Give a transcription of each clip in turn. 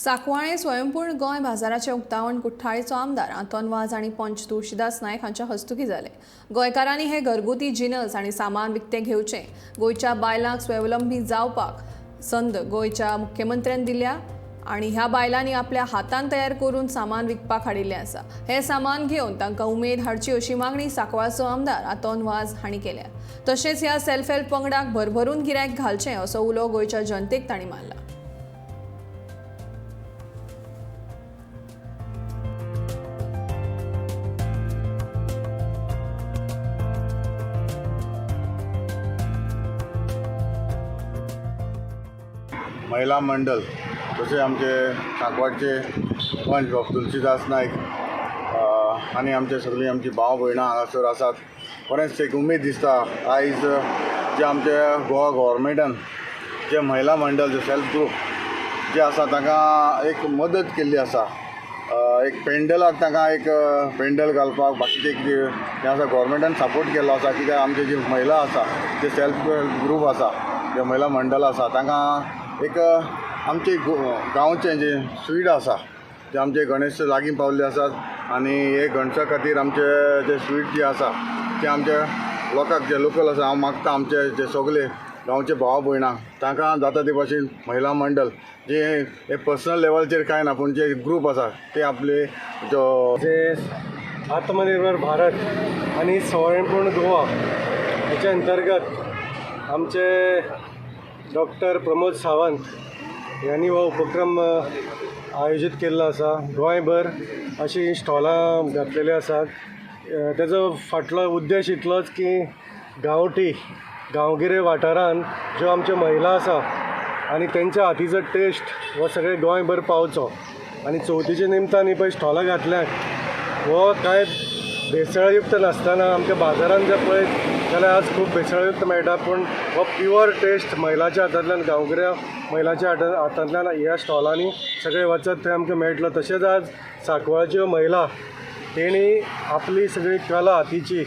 सांकवाळे स्वयंपूर्ण गोंय बाजाराचें उक्तावण कुठ्ठाळीचो आमदार आंतोन वाज आनी पंच तुळशीदास नायक हांच्या हस्तुकीं जालें. गोंयकारांनी हे घरगुती जिनस आनी सामान विकतें घेवचें. गोंयच्या बायलांक स्वावलंबी जावपाक संद गोंयच्या मुख्यमंत्र्यान दिल्या आनी ह्या बायलांनी आपल्या हातान तयार करून सामान विकपाक हाडिल्लें आसा. हें सामान घेवन तांकां उमेद हाडची अशी मागणी सांकवाळचो आमदार आंतोन वाज हांणी केल्या. तशेंच ह्या सेल्फ हेल्प पंगडाक भरभरून गिरायक घालचें असो उलो गोंयच्या जनतेक तांणी मारला. महिला मंडल तशें आमचे सांकवाळचे पंच बाब तुलसीदास नायक आनी आमचे सगळीं आमची भाव भयणां हांगासर आसात. बरेंच एक उमेद दिसता आयज जे आमचे गोवा गव्हर्मेंटान जे महिला मंडळ जे सेल्फ ग्रूप जे आसा तांकां एक मदत केल्ली आसा. एक पेंडलाक तांकां एक पेंडल घालपाक बाकीचे कितें हें आसा गव्हर्मेंटान सपोर्ट केल्लो आसा. कित्याक आमचे जी महिला आसा जे सेल्फ ग्रूप आसा जे महिला मंडळ आसा तांकां एक आमचे गांवचे जे स्वीट आसा ते आमचे गणेश लागीं पावल्ले आसात आनी हे गणेशा खातीर आमचे जे स्वीट जे आसा ते आमच्या लोकांक जे लोकल आसा हांव मागता आमचे जे सगले गांवचे भाव भयणां तांकां जाता ते भाशेन महिला मंडळ जे हे पर्सनल लेवलचेर कांय ना पूण जे ग्रूप आसा ते आपले जो जे आत्मनिर्भर भारत आनी स्वयंपूर्ण गोवा हेच्या अंतर्गत आमचे डॉक्टर प्रमोद सावंत यांनी हो उपक्रम आयोजीत केल्लो आसा. गोंयभर अशीं स्टॉलां घातलेलीं आसात. तेजो फाटलो उद्देश इतलोच की गांवठी गांवगिरे वाठारान ज्यो आमच्यो महिला आसा आनी तेंच्या हातीचो टेस्ट हो सगळे गोंयभर पावचो आनी चवथीच्या निमतान ही पळय स्टॉलां घातल्यात हो कांय भेसळयुक्त नासतना आमच्या बाजारान जर पळयत जाल्यार आज खूब भेसळयुक्त मेळटा, पूण हो प्युअर टेस्ट महिलाच्या हातांतल्यान गांवगिऱ्या महिलाच्या हातांतल्यान ह्या स्टॉलांनी सगळें वचत थंय आमकां मेळटलो. तशेंच आज सांकवाळच्यो महिला तेणी आपली सगळी कला हातीची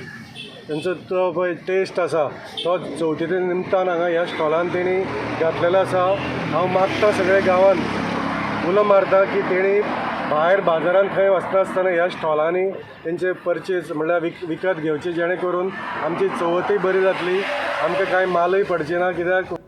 तेंचो तो पळय टेस्ट आसा तो चवथीच्या निमतान हांगा ह्या स्टॉलान तेणी घातलेलो आसा. हांव मागता सगळ्या गांवान उलो मारता की तेणी भायर बाजारान खंय वचनासतना ह्या स्टॉलांनी तेंचे परचेज म्हणल्यार विकत घेवचे, जेणे करून आमची चवथूय बरी जातली, आमकां कांय मालूय पडची ना. कित्याक